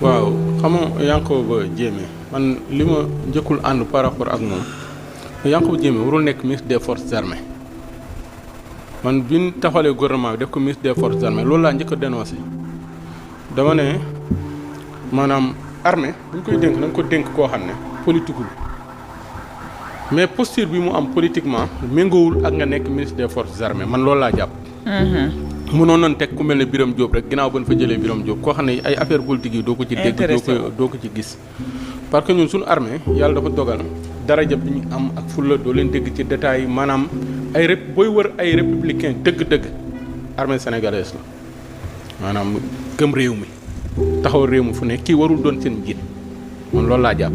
waaw xam nga Yankhoba Diémé man li ma njëkkul ànd par rapport ak moom Yankhoba Diémé warul nekk ministre des forces armées man bi ñu taxalee gouvernement bi def ko ministre des forces armées loolu laa njëkk a dénoncé dama ne maanaam armée bu ñu koy dénk na nga ko dénk koo xam ne politiqueul mais posture bi mu am politiquement méngoowul ak nga nekk ministre des forces armées man loolu laa jàpp. mënoon nañ teg ku mel ne Birame Diop rek ginnaaw ba ñu fa jëlee Birame Diop koo xam ne ay affaire politique yi doo ko ci dégg doo ko ci gis parce que ñun suñu armée yàlla dafa dogal daraja bi ñu am ak fulla doo leen dégg ci détails yi maanaam ay booy wër ay républicain dëgg-dëgg armée sénégalaise la maanaam gëm réew mi taxaw réew mi fu ne kii warul doon seen njiit man loolu laa jàpp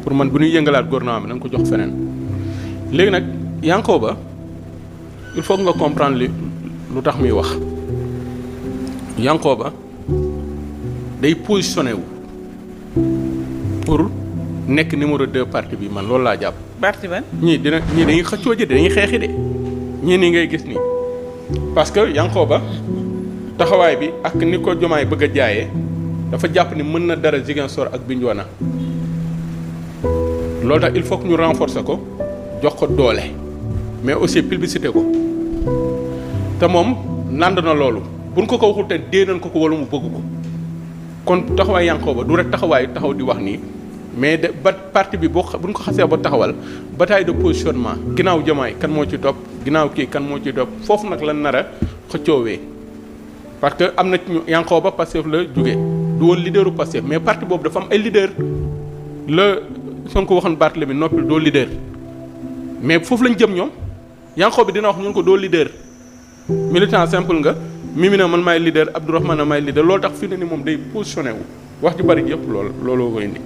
pour man bu ñuy yëngalaat gouvernement bi nañ ko jox feneen léegi nag Yankhoba il faut nga comprendre lu tax muy wax Yankhoba day positionné wu pour nekk numéro 2 parti bi man loolu laa jàpp. parti ban. ñii dañuy xëccoo ji dañuy xeexi de ñii nii ngay gis nii parce que Yankhoba taxawaay bi ak ni ko Diomaye bëgg a jaayee dafa jàpp ni mën na dara Ziguinchor ak Bignona loolu tax il faut que ñu renforcer ko jox ko doole mais aussi publicité ko te moom nand na loolu buñ ko waxul te dee nañ ko wala mu bëgg ko kon taxawaay Yankhoba du rek taxawaay taxaw di wax nii mais de ba parti bi buñ ko xasee ba taxawal bataille de positionnement ginnaaw Diomaye kan moo ci topp ginnaaw kii kan moo ci topp foofu nag lan nar a xëccoowee parce que am na ci ñu Yankhoba Pastef la jóge du woon leaderu Pastef mais parti boobu dafa am ay leader la Sonko waxoon Barthélémy noppil doo leader mais foofu lañ jëm ñoom Yankhoba dina wax ñun ko doo leader militant simple nga Mimi na man maay leader Abdourahmane maay leader loolu tax fi ne ni moom day positionné wu wax ju bari yëpp looloo ko indi